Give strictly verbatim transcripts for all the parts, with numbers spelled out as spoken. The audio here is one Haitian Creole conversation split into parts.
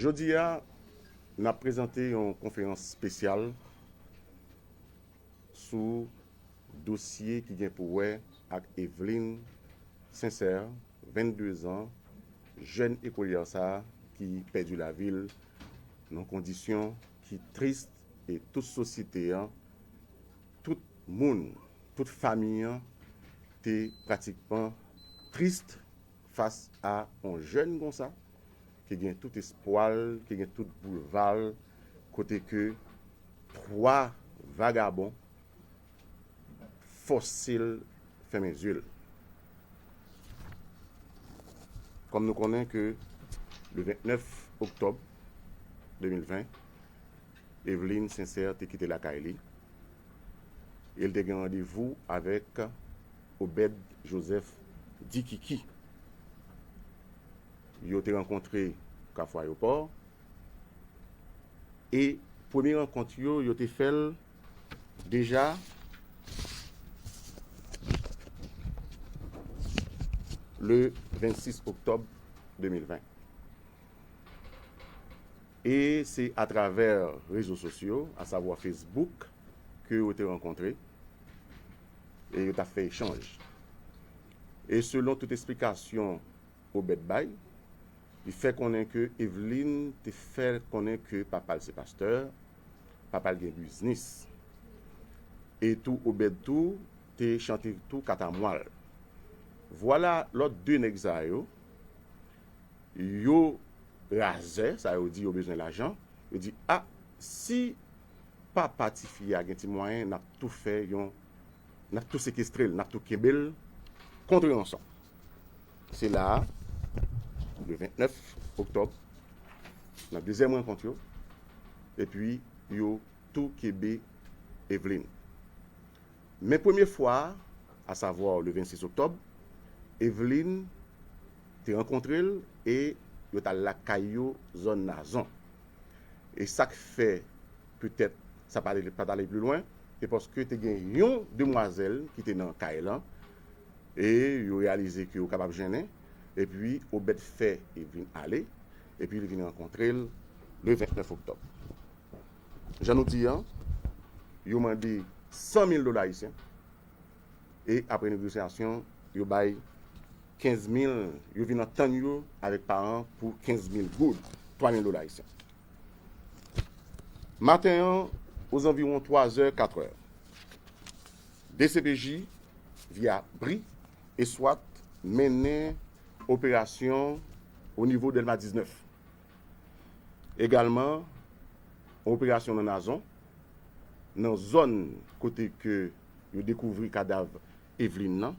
Jodi a, n ap prezante yon konferans espesyal sou dosye ki gen pou wè ak Evelyne Sincère, venndezan, jèn ekolyè sa a ki pèdi lavi l nan kondisyon ki tris, e tout sosyete an, tout moun, tout fanmi an te pratikman tris fas a yon jèn konsa ki gen tout espwa l, ki gen tout boulva l, kote ke twa vagabon fòse l fèmen zye l. Kòm nou konnen ke le vennèf oktòb de mil ven, Evelyne Sincère te kite lakay li e l te gen randevou avèk Obed Joseph Dikiki. Yo te rankontre Kafou Ayewopò e premye rankont yo, yo te fè l deja le vennsis oktòb de mil ven. E se atravè rezo sosyo, asavwa Facebook, ke yo te rankontre e yo t ap fè echanj. E selon tout esplikasyon Obed bay, li fè konnen ke Evelyne te fè konnen ke papa l se pastè, papa l gen biznis. E tou Obed tou te chante tou katamwa l. Vwala lòt de nèg sa yo, yo razè, sa yo di yo bezwen lajan, yo di, a, si papa tifi a gen ti mwayen, n ap tou fè yon, n ap tou sekestre l, n ap tou kenbe l kont ranson. Se la a, le vennèf oktòb, nan dezyèm rankont yo, epi yo tou kenbe Evelyne. Men premye fwa a, asavwa le vennsis oktòb, Evelyne te rankontre l e yo t al lakay yo zòn Nazon. E sa k fè petèt sa pa t ale, pa t ale pli lwen, se paske te gen yon demwazèl ki te nan kay lan e yo reyalize ke yo kapab jennen, epi Obed fè Evelyne ale, epi li vin rankontre l le vennèf oktòb. Jan nou di an, yo mande san mil dola ayisyen e apre negosyasyon, yo bay kenz mil, yo vin antann yo avèk paran pou kenz mil goud, twa mil dola ayisyen. Maten an, ozanviwon twa zè, kat è, D C P J, via bri e swat, mennen operasyon o nivo Dèlma diznèf. Egalman, yon operasyon nan Nazon, nan zòn kote ke yo dekouvri kadav Evelyne nan,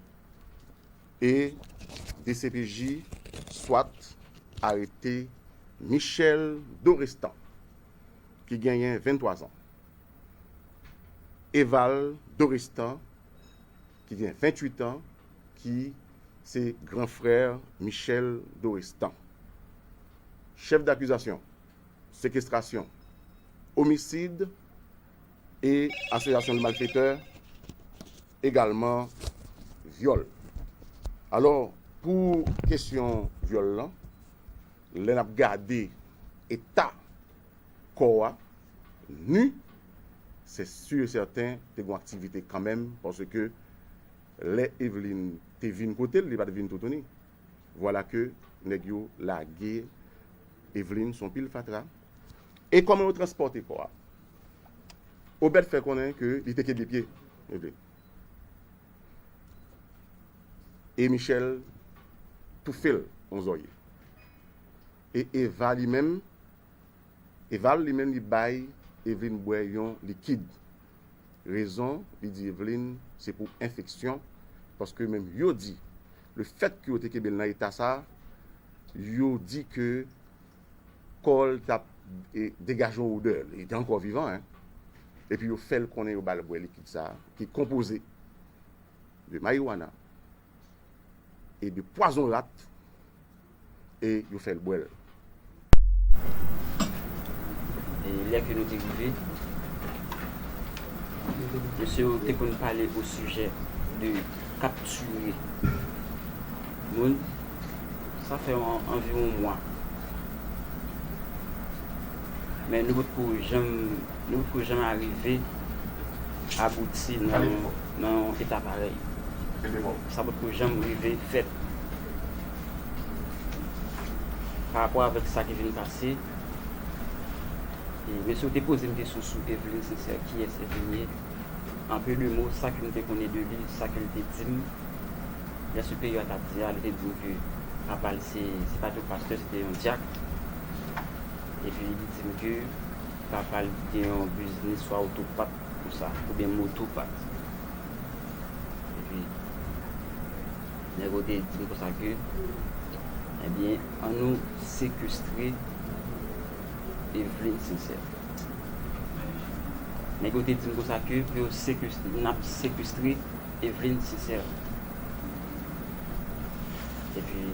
e D C P J swat arete Michel Dorestan, ki genyen venntwa zan. Eval Dorestan, ki gen venntuit an, ki se gran frè Michel Dorestan. Chèf dakizasyon, sekestrasyon, omisid e asosyasyon de malfetè, egalman vyòl. Alò, pou kesyon vyòl lan, lè n ap gade eta kò a, ni, se si e sèten te gen aktivite kanmenm, paske lè Evelyne te vin kote l, li pa t vin toutouni. Vwala ke nèg yo lage Evelyne sou yon pil fatra. E kòman yo transpòte kò a? Obed fè konnen ke li te kenbe pye Evelyne. E Michel toufe l yon zòrye. E Eva li menm, Eval li menm li bay Evelyne bwè yon likid. Rezon, li di Evelyne, se pou enfeksyon, paske menm yo di, le fèt ke yo te kenbe l nan eta sa, yo di ke kò l t ap, e, degaje yon odè, li te ankò vivan, en. Epi yo fè l konnen yo ba l bwè likid sa, ki konpoze de mariwana e de pwazon rat, e yo fè l bwè l. E lè ke nou te rive, mesye yo te konn pale o sijè de kaptire moun. Sa fè an, anviwon mwa. Men nou potko janm, nou potko janm arive abouti nan, nan yon eta parèy. Sa potko janm rive fèt. Pa rapò avèk sa ki vin pase, e, mesye yo te poze m kesyon sou Eveline Sincère, kiyès Eveline ye? An pe de mo, sa ke m te konnen de li, sa ke l te di m, lè siperyè a t ap di a, li te di m ke papa l se, se pa t yon pastè, se te yon dyak. Epi li di m ke papa l gen yon biznis swa otopat konsa, oubyen motopat. Epi, nèg yo te di m konsa ke, ebyen, ann nou sekestre Eveline Sincère. Nèg yo te di m konsa ke pou yo sekestre, n ap sekestre Eveline Sincère. Epi,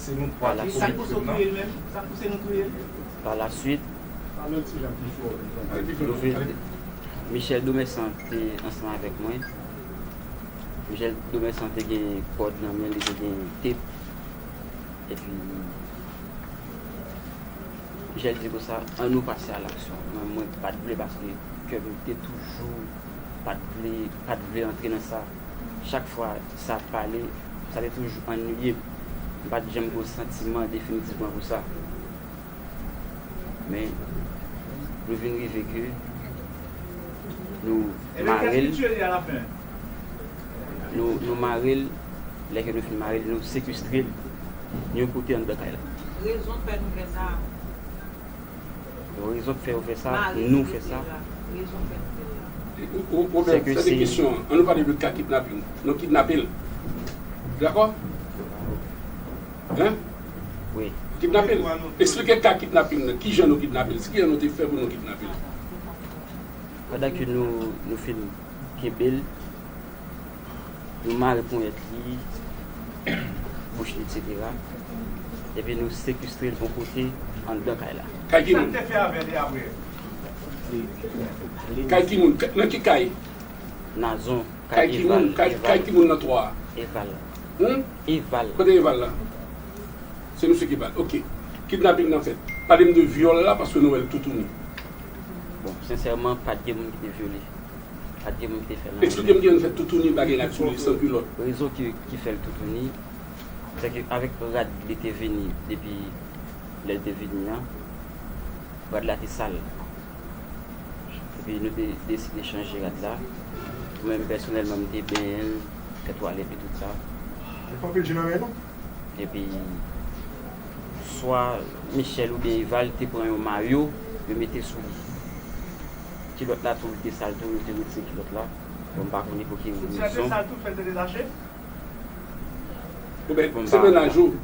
Se nou twa ki komèt krim nan. Pa la swit, Michel Domersan te ansanm avèk mwen. Michel Domersan te gen kòd nan men li, te gen tep. Epi, Michel di konsa, ann nou pase a laksyon. Mwen, mwen pa t vle paske kè m te toujou pa t vle, pa t vle antre nan sa. Chak fwa sa ap pale, sa te toujou annuiye m. M pa t janm gen yon santiman definitivman pou sa. Men, nou vin rive ke nou mare l. Nou, nou mare l, lè ke nou fin mare l, nou sekestre l yon kote anndan kay la. Rezon k fè nou fè sa. Rezon k fè yo fè sa, nou fè sa. Rezon k fè nou fè sa. Ou, ou, ou, se ke se kesyon an. Ann nou pale de ka kidnaping. Nou kidnape l. Dakò? Hein? Wi. Kidnape l. Eksplike ka kidnaping nan. Kijan nou kidnape l? Kijan nou te fè pou nou kidnape l? Pandan ke nou, nou fin kenbe l, nou mare ponyèt li, bouch li, etsetera. Epi nou sekestre l yon kote anndan kay la. Kay ki moun? Kay ki moun? Nan ki kay? Nazon, kay Eval. Kay ki moun nan twa a? Eval. Hmm? Eval. Kote Eval la? Se misye ki bat. Ok. Kidnaping nan fèt. Pale m de vyòl la paske nou wè l toutouni. Bon, sensèman, pa t gen moun ki te vyole. Pa t gen moun ki te fè l anyen. Eksplike m kijan l fèt toutouni, bagay la sou li, san kilòt. Rezon ki, ki fè l toutouni, se ke avèk rad li te vini depi lè l te vini an, rad la te sal. Epi nou te deside chanje rad la. Mwen menm pèsonèlman, m te benyen l, fè twalèt li, tout sa. Li pa anpil je nan men nou. Epi, swa Michel oubyen Eval te pran yon mayo, yo mete sou li. Kilòt la tou, li te sal tou, yo te retire kilòt la. Bon, m pa konnen pou ki rezon. Ou bèt, se mennaj ou.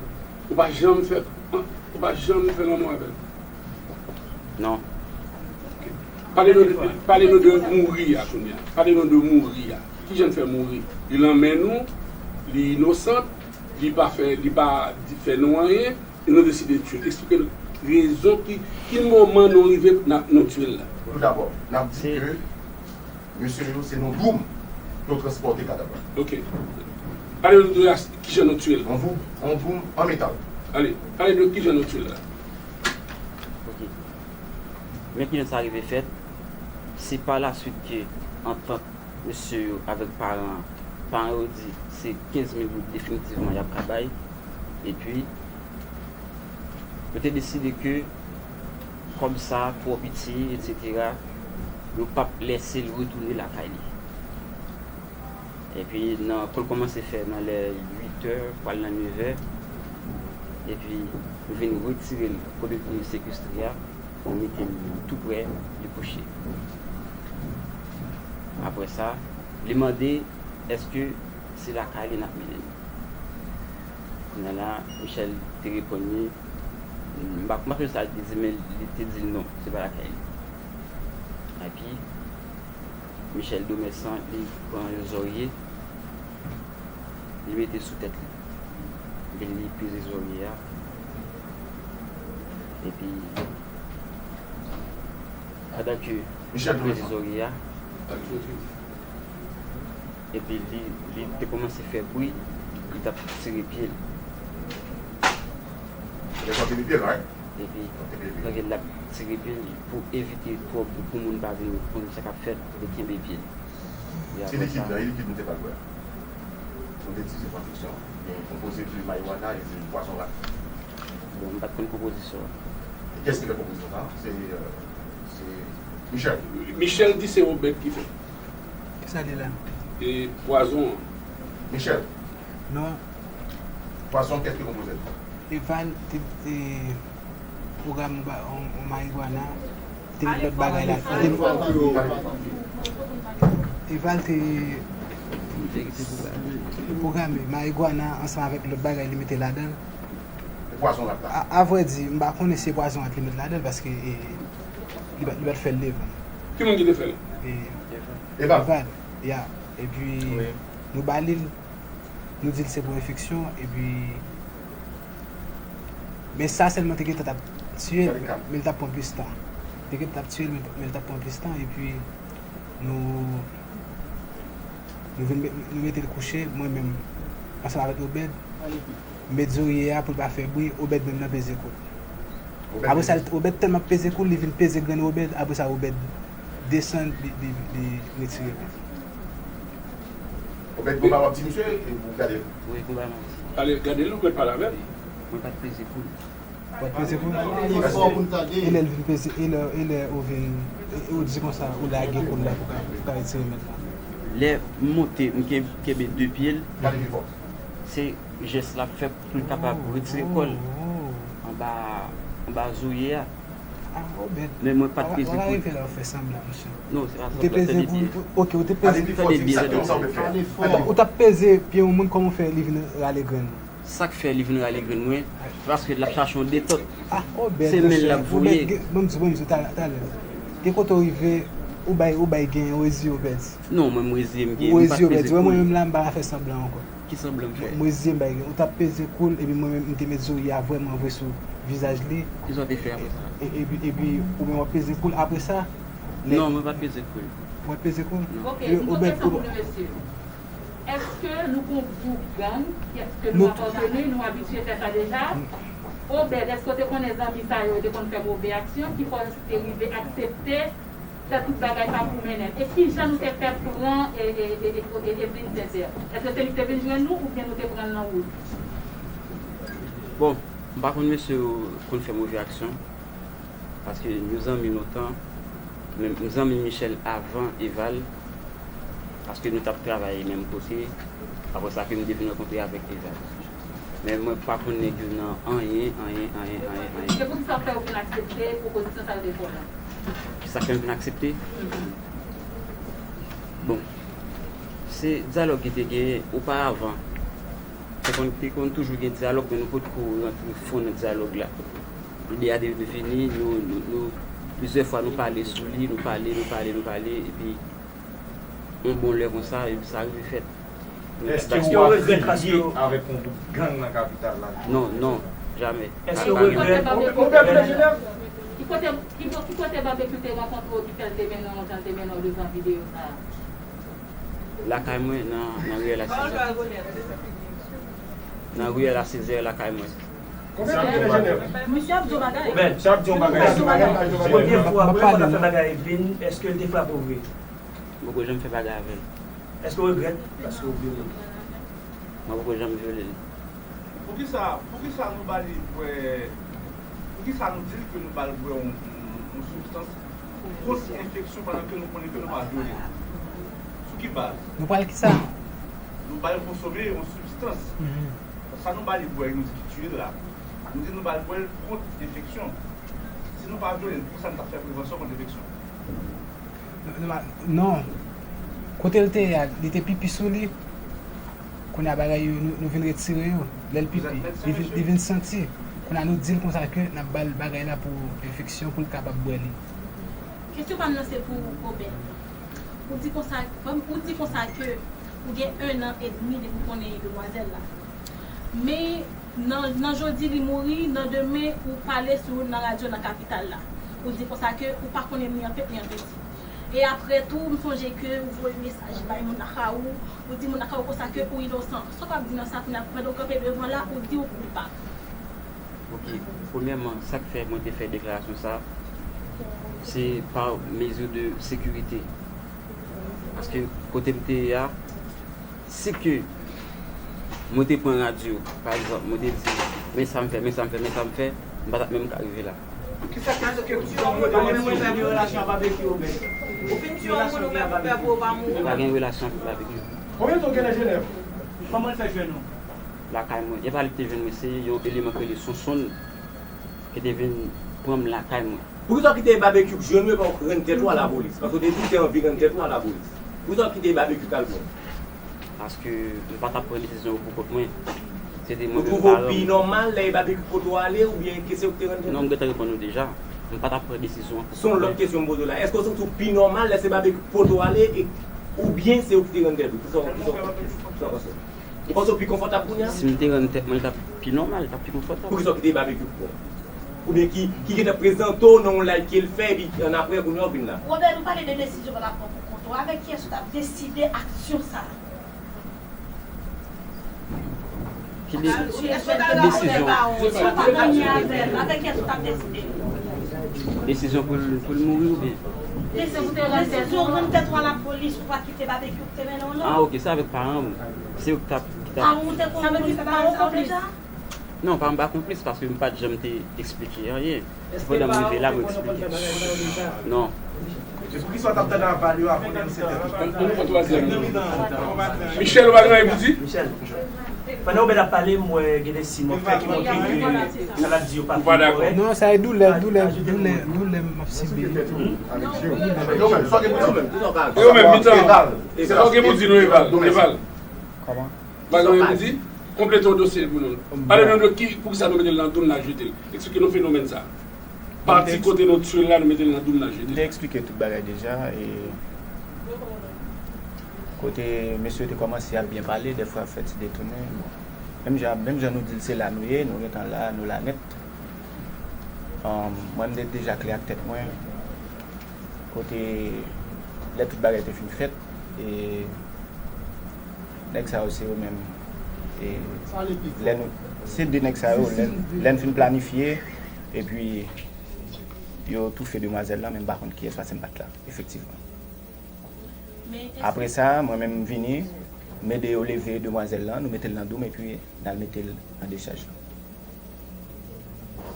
Ou pa janm fè, ou pa janm fè lanmou avè l. Non. Pale nou, pale nou de mouri a kounye a. Pale nou de mouri a. Kijan l fè mouri? Li nan men nou, li inosan, li pa fè, li pa di, fè nou anyen, e nou deside tiye l. Eksplike n rezon ki, ki moman nou rive n ap, nou tiye l la. Toudabò, n ap di ke mesye yo se nan doum yo transpòte kadav la. Ok. Pale nou de kijan nou tiye l. Yon doum, yon doum an metal. Ale, pale nou kijan nou tiye l la. Ok. Men kijan sa rive fèt, se pa la swit ke antant mesye yo avèk paran an, paran yo di se kenz mil goud definitivman y ap ka bay. Epi, yo te deside ke kòb sa twò piti, etsetera, yo p ap lèse l retounen lakay li. Epi, nan, pou l kòmanse fè nan lè uit è, pral nan nèf è, epi, nou vin retire l kote nou te sekestre a, nou mete l tou prè li kouche. Apre sa, li mande èske se lakay li n ap mennen l. Kounye a la, Michel te reponn li, m pa, m pa sonje sa li te di, men li te di l non, se pa lakay li. Epi, Michel Domersan, li pran yon zòrye, li mete sou tèt li. Epi li peze zòrye a. Epi, pandan ke l ap peze zòrye a, Epi li, li te kòmanse fè bri, li t ap tire pye l. Lè sa w te pye l, right? Epi, donk, l ap tire pye l pou evite twòp, pou moun pa vin konn sa k ap fèt, li kenbe pye l. Ti likid la, e likid nou te ba l bwè a? Nou te di se pwodiksyon. Gen konpoze de marijuana e de pwazon rat. Bon, m pa t konn konpozisyon an. E kiyès ki fè konpozisyon sa? Se, euh, se Michel. Michel di se Obed ki fè. Kisa li la? E pwazon an. Michel. Non. Pwazon, kiyès ki konpoze l? Eval te, te pwogram yon ba- yon yon marijuana. Te met lòt bagay la. Te, Eval te pwograme marijuana ansanm avèk lòt bagay li mete ladan l. E pwazon rat la? A, a vrè di, m pa konnen si e pwazon rat li met ladan l paske e, li pa, li pa t fè l devan. Ki moun ki te fè l? E, Eval. Eval, ya. Epi, nou ba li l, nou di l se pou enfeksyon, epi, men sa sèlman te gentan t ap tiye l, men l t ap pran plis tan. Te gentan t ap tiye l, men, men l t ap pran plis tan, epi, nou, nou vin met, nou mete l kouche, mwen menm, ansanm avèk Obed, m met zorye a pou l pa fè bri, Obed menm nan peze kou l. Apre sa, Obed tèlman ap peze kou l, li vin peze grenn Obed, apre sa, Obed desann, li, li, li retire men. Obed, konba w ap di misye, e ou gade l? Wi, konba m ap di. Ale, gade l, ou mèt pale avè l. Mwen pa t peze kou l. Ou pa t peze kou l? E lè l vin peze, e lè, e lè ou vin, e, e ou di konsa, ou lage kou l la pou ka, pou ka retire men l la. Lè m monte, m ken- kenbe de pye l, Gade pi fò. Se jès l ap fè pou l kapab retire kò l anba, anba zorye a. Ah, Obed. Men mwen pa t peze Wala kou l. Rive la ou fè sanblan, mesye. Non, se pa Ou te sanblan, peze tande kou byen. l, ok, ou te Gade peze. pi fò, Tande di byen, sa tande kòman sa ou byen. fè. Ou, ou t ap peze pye yon moun, kòman w fè li vin rale grenn ou? Sa k fè li vin rale grenn mwen, se paske l ap chache yon detant. Ah, Obed, Se men l mesye, l ap voye. Obed, bon, m di, bon, m di, talè, talè. Gen kote w rive, ou bay, ou bay gen, ou reziye, Obed. Non, mwen m reziye m gen, Ou m pa reziye, t Obed. peze Di, mwen kou l. menm la, m pa ka fè sanblan ankò. Ki sanblan m fè? M reziye m bay gen. Ou t ap peze kou l, epi mwen menm, m te met zorye a vrèman vre sou vizaj li. Kisa w te fè apre sa? E, epi, epi, ou menm w ap peze kou l. Apre sa, lè Non, mwen pa t peze kou l. Ou ap peze kou l? Non. Ok, yon kesyon pou nou, mesye. Èske nou gon gwoup gang, èske nou apateni, nou abitye fè sa deja? Obed, èske w te konnen zanmi sa yo te konn fè move aksyon ki fè w te rive aksepte fè tout bagay sa pou mennen l? E kijan nou te fè pran e, e, e, e, e, e Eveline Sincère? Èske se li ki te vin jwenn nou oubyen nou te pran l nan wout? Bon, m pa konn mesye yo konn fè move aksyon. Paske nou zanmi lontan, men m zanmi Michel avan Eval, paske nou t ap travay menm kote, apre sa ke m te vin rankontre avèk Eval. Men mwen pa konn nèg yo nan anyen, anyen, anyen, anyen, anyen. Se poukisa w fè w vin aksepte pwopozisyon sa yo te fè w la? Kisa k fè m vin aksepte? Bon, se dyalòg ki te genyen oparavan. Te konn, te konn toujou gen dyalòg, men nou potko rantre fon nan dyalòg la. Ide a te vini, nou, nou, nou, plizyè fwa nou pale sou li, nou pale, nou pale, nou pale, epi yon bon lè konsa, epi sa rive fèt. Èske w ap filiye avèk yon gwoup gang nan kapital la? Non, non, jamè. Èske w regrèt? Ki kote, ki, ki kote Babekyou te rankontre w ki fè l te mennen w jan l te mennen w devan videyo sa a? Lakay mwen, nan, nan riyèl a Sezè. Nan riyèl a Sezè, lakay mwen. Misye ap di yon bagay. Misye ap di yon bagay. Premye fwa, premye fwa w t ap fè bagay Eveline, èske l te frape w vre? M poko janm fè bagay avè l. Èske w regrèt paske w vyole l? Mwen poko janm vyole l. Poukisa, poukisa nou ba li bwè, poukisa nou di l ke nou ba l bwè yon, yon, yon sibstans pou kont enfeksyon pandan ke nou konnen ke nou pa vyole l? Sou ki baz? Nou pral kisa? Nou ba l konsome yon sibstans. Sa nou ba li bwè, nou di ki tiye l la. Nou di nou ba l bwè l kont enfeksyon. Si nou pa vyole l, poukisa nou t ap fè prevansyon kont enfeksyon? Non. Kote l te ye a, li te pipi sou li. Kounye a bagay yo, nou, nou vin retire yo. Lè l pipi, li vin, li vin santi. Kounye a nou di l konsa ke n ap ba l bagay la pou enfeksyon, pou l kapab bwè li. Kesyon pa m nan se pou Obed. Ou di konsa, ou di konsa ke ou gen en an edmi depi w konnen demwazèl la. Men nan, nan jodi li mouri, nan demen ou pale sou nan radyo nan kapital la. Ou di konsa ke ou pa konnen ni an pèp ni an pèdi. E apre tou, m sonje ke ou voye mesaj bay moun lakay ou, ou di moun lakay ou konsa ke ou inosan. Sa w ap di nan sa kounye a, pandan w kanpe devan la, ou di ou koupab. Ok, premyèman, sa k fè mwen te fè deklarasyon sa, se pa mezi de sekirite. Paske kote m te ye a, si ke mwen te pran radyo, pa egzanp, mwen te di, men sa m fè, men sa m fè, men sa m fè, m pa t ap menm ka rive la. Kisa k fè ke ou pa menm relasyon ak Babekyou, Obed? Ou fin tiye yon moun ou menm ou pè pou ou pa mouri? M pa gen relasyon ak Babekyou. Konbyen tan w gen nan Jenèv? Kòman l fè jwenn ou? Lakay mwen. E pa li ki te jwenn mwen, se yon eleman ki rele Sonsonn ki te vin pran m lakay mwen. Poukisa w kite Babekyou k jwenn ou epi w rann tèt ou a lapolis? Paske w te di w te anvi rann tèt ou a lapolis. Poukisa w kite Babekyou k al pran w? Paske m pa t ap pran desizyon yo pou kont mwen. Se te mwen menm paran m. Ou twouve w pi nòmal lè e Babekyou k pote w ale oubyen ke se ou ki te rann tèt ou? Non, m gentan reponn ou deja. M pa t ap pran desizyon an pou kont mwen. Se yon lòt kesyon m poze w la. Èske w santi w pi nòmal lè se Babekyou k pote w ale e oubyen se ou ki te rann tèt ou? Kisa w panse? Ou panse w pi konfòtab kounye a? Si m te rann tèt mwen, li t ap pi nòmal, li t ap pi konfòtab. Poukisa w kite Babekyou pran w? Oubyen ki, ki gentan prezante w nan yon live ke l fè, epi annapre, kounye a w vin la? Wobè, nou pale de desizyon w t ap pran pou kont ou. Avèk kiyès ou t ap deside aksyon sa a? Ki de, ki desizyon? Si w pa ganye avè l, avèk kiyès ou t ap deside? Desizyon pou l, pou l mouri oubyen? Desizyon pou l mouri. Desizyon rann tèt ou a lapolis, ou pa kite Babekyou ki te mennen w non. Ah, ok, se avèk paran m. Se yo ki t ap, ki t ap. Paran w te konplis? Sa vle di paran w konplis? Non, paran m pa konplis paske m pa t janm te eksplike anyen. Se pandan m rive la m eksplike. Non. E poukisa w t ap tande aval yo avan nan sèt è? Michel, ou pa gen anyen pou di? Michel, pandan Obed ap pale, m wè gen de siy montre ki montre ke sa l ap di yo pa fin kòrèk. Non, sa e doulè, doulè, doulè, doulè m ap sibi. E ou menm, Mitan, sa w gen pou di nou, Eval? Eval. Kòman? Bagay yo di, konplete yon dosye pou nou. Pale nou de ki, poukisa nou mete l nan dou m n al jete l. Eksplike nou fenomèn sa. Pati kote nou tchwe l la, nou mete l nan dou m n al jete l. M te eksplike tout bagay deja. E kote mesye yo te kòmanse ap byen pale, dèfwa ap fè ti detounen. Bon. Menm jan, menm jan nou di l se la nou ye, nou gentan la, nou la nèt. Mwen, m te deja klè ak tèt mwen. Kote lè tout bagay te fin fèt, e nèg sa yo se yo menm. E lè nou, se de nèg sa yo, lè, lè n fin planifye, epi yo toufe demwazèl lan, men m pa konn kiyès paske m pa t la, efektivman. Apre sa, mwen menm m vini, m ede yo leve demwazèl lan, nou mete l nan dou m, epi n al mete l an dechaj lan.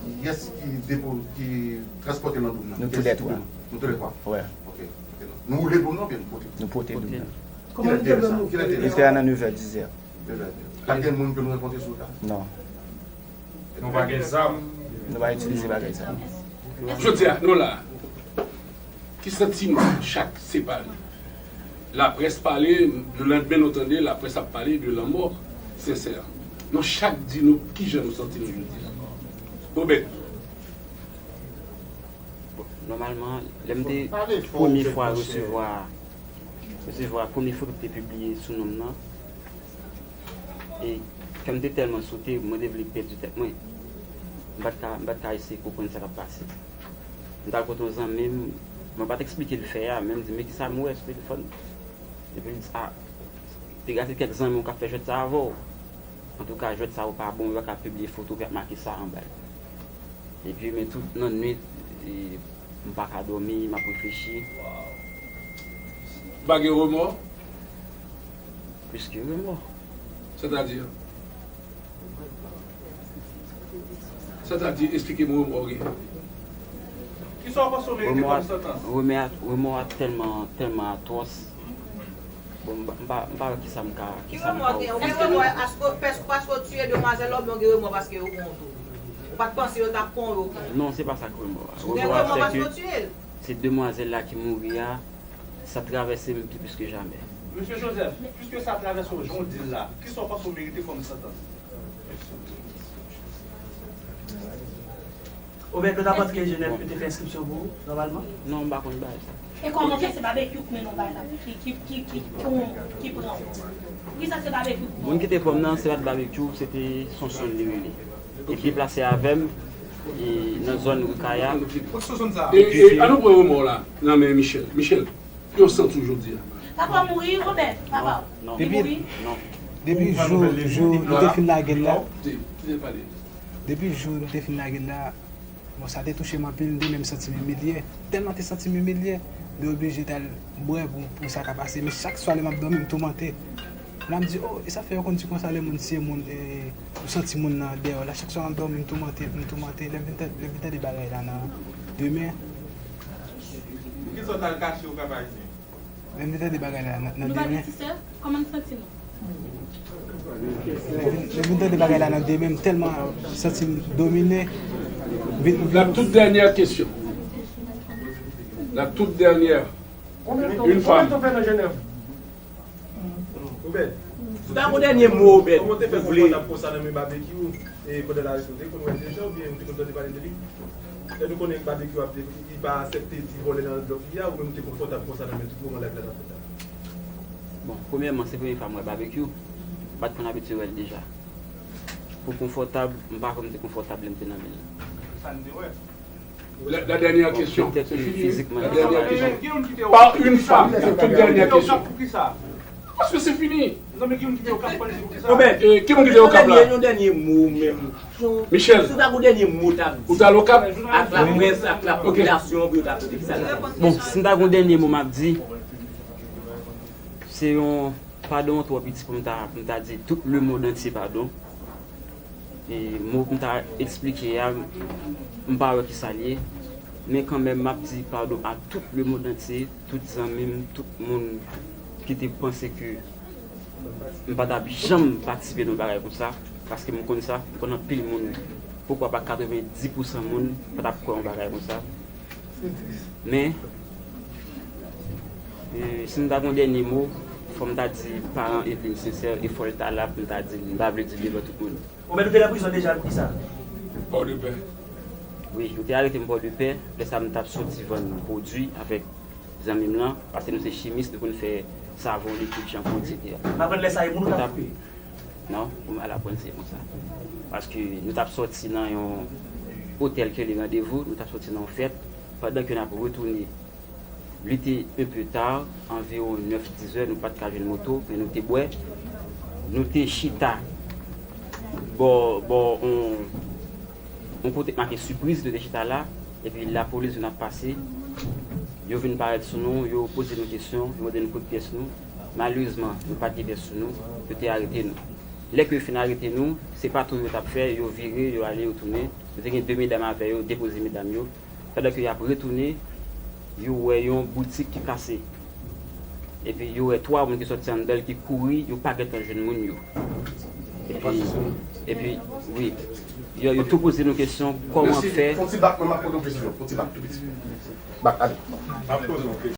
Kiyès ki depo, ki transpòte nan dou m nan? Nou toulètwa. Nou toulètwa? Wè. Ok. Nou woule dou m nan oubyen nou pote? Nou pote dou m nan. Kilè te ye sa? Kilè te ye sa? Li fè a nan nevè, dizè. Nevè, dizè. Pa t gen moun ke nou rankontre sou wout la? Non. Nou pa gen zam? Nou pa itilize bagay sa. Jodi a, nou la. Ki santiman chak separe? Laprès pale, lelandmen nou tande laprès ap pale de lanmò Sensè. Nou chak di nou kijan nou santi nou jodi a. Obed. Bon, nòmalman, lè m te premye fwa resevwa, resevwa premye foto ki te pibliye sou non m nan, e kè m te tèlman sote, mwen te vle pèdi tèt mwen. M pa t ka, m pa t ka eseye konprann sa k ap pase. M t al kote yon zanmi m, mwen pa t eksplike l fè a, men m di, men kisa m wè sou telefòn? Epi l di, a, te gade kèk zanmi w k ap fè jwèt sa avè w. Antouka, jwèt sa yo pa bon, yo pa ka pibliye foto ki ap make sa anba l. Epi, men tout nan nwit, e, m pa ka dòmi, m ap reflechi. Ou pa gen remò? Plis ke remò. Sètadi? Sètadi, esplike m remò w gen. Kisa w panse w merite kòm santans? Remò a, remò a tèlman, tèlman atwòs. Bon, m pa, m pa, m pa wè kisa m ka, kisa m ka ofri. Ki remò w gen? Ou gen remò paske, paske w tiye demwazèl la oubyen w gen remò paske yo pran w tou? Ou pa t panse yo t ap pran w, yo pran w? Non, se pa sa k remò a. Ou gen remò paske w tiye l? Se demwazèl la ki mouri a, sa travèse m pi plis ke jamè. Mesye Joseph, piske sa travèse w jan w di l la, kisa w panse w merite kòm santans? Obed, lè w t ap antre Jenèv, yo te fè enskripsyon pou ou, nòmalman? Non, m pa konn bagay sa. E kòman fè se Babekyou k mennen w bay la, ki, ki, ki, ki, ki pran w? Poukisa se Babekyou k pran w? Moun ki te pran m nan, se pa t Babekyou, se te Sonsonn li rele. Li deplase avè m, e, nan zòn Rikaya. E, e, ann nou pran remò w la nan men Michel. Michel, Yo santi w jodi a? Papa mouri, Robert, papa. Non. Li Depi, mouri. Non. Depi jou, jou nou te fin lage l la, Kite, kite l pale. Depi jou nou te fin lage l la, bon, sa te touche m anpil, m te menm santi m imilye. Tèlman te santi m imilye, m te oblije t al bwè pou, pou sa ka pase. Men chak swa lè m ap dòmi, m toumante. La m di, oh, e sa fè yo konn di konsa lè moun tiye moun, e, ou santi moun nan dèyè w la. Chak swa m ap dòmi, m toumante, m toumante. Lè m vin tande, lè m vin tande bagay la nan demen. Poukisa w t al kache ou Kap Ayisyen? Lè m vin tande bagay la nan, nan demen. Nou pa gen ti sè? Kòman n santi nou? Lè m vin, lè m vin tande bagay la nan demen, m tèlman santi m domine. Vin, vin, La toute dernière question. La toute dernière. Une femme. Ou bèl. Si w ta gon dènye mo, ou bèl, kòman w te fè ou vle konfòtab konsa nan men Babekyou, e pandan l arete w, te konn wè l deja oubyen ou te konn tande pale de li? Lè nou konnen Babekyou ap di li pa aksepte ti vòlè nan lòt li a, ou menm ou te konfòtab konsa nan men tout moman live la t ap fèt la? Bon, premyèman, se premye fwa m wè Babekyou. M pa t konn abitye wè l deja. Pou konfòtab, m pa kwè m te konfòtab lè m te nan men l. Sa n te wè. La, la dernière question, c'est fini. La dernière question. Par une femme, la toute dernière question. Paske se fini. Bon, ben, eh, ki moun ki te Okap la? Yon dènye mo menm. Michel, si w ta gon dènye mo, ta di ou t al Okap? Ak laprès, ak lapopilasyon, pou yo ta tande ki sa l ap di. Bon, si m ta gon dènye mo, m ap di, se yon padon twò piti pou m ta, pou m ta di tout lemonn antye padon. E mo pou m ta eksplike a, m pa wè ki sa l ye. Men kanmenm, m ap di padon a tout lemonn antye, tout zanmi m, tout moun ki te panse ke m pa t ap janm patisipe nan yon bagay konsa, paske m konn sa, m konn anpil moun, poukwa pa katrevenndis pousan moun pa t ap kwè yon bagay konsa. Men, e, si m ta gon dènye mo, fò m ta di paran Eveline sensè, e fò l ta la pou m ta di l, m pa vle di l devan tout moun. Ou mèt ou te nan prizon deja pou kisa? Pòdepè. Wi, yo te arete m Pòdepè, lè sa m t ap soti vann pwodui avèk zanmi m lan, paske nou se chimis, nou konn fè savon, likid, chanpou, etsetera. M aprann lè sa e moun ou t ap koupe? Non, pou m al aprann se konsa. Paske nou t ap sòti nan yon otèl ki rele Randevou, nou t ap sòti nan yon fèt, pandan ke n ap retounen, li te un peu tard, anviwon nèf, dis zè, nou pa t ka jwenn moto, men nou te bwè. Nou te chita bò, bò, on, on kote k make sipriz, nou te chita la, epi lapolis vin ap pase. Yo vin parèt sou nou, yo poze nou kesyon, yo mande nou kote pyès nou. Malerezman, nou pa t gen pyès sou nou, yo te arete nou. Lè ke yo fin arete nou, se pa tou yo t ap fè, yo vire, yo ale, yo tounen. Nou te gen de medam avè yo, depoze medam yo. Pandan ke y ap retounen, yo wè yon boutik ki kase. Epi yo wè twa moun ki sòti anndan l ki kouri, yo pa gentan jwenn moun yo. Epi, epi, wi, yo, yo tou poze nou kesyon, kòman fè. Fon ti bak, mwen m ap poze yon kesyon, fon ti bak tou piti. Bak, ale. M ap poze yon kesyon.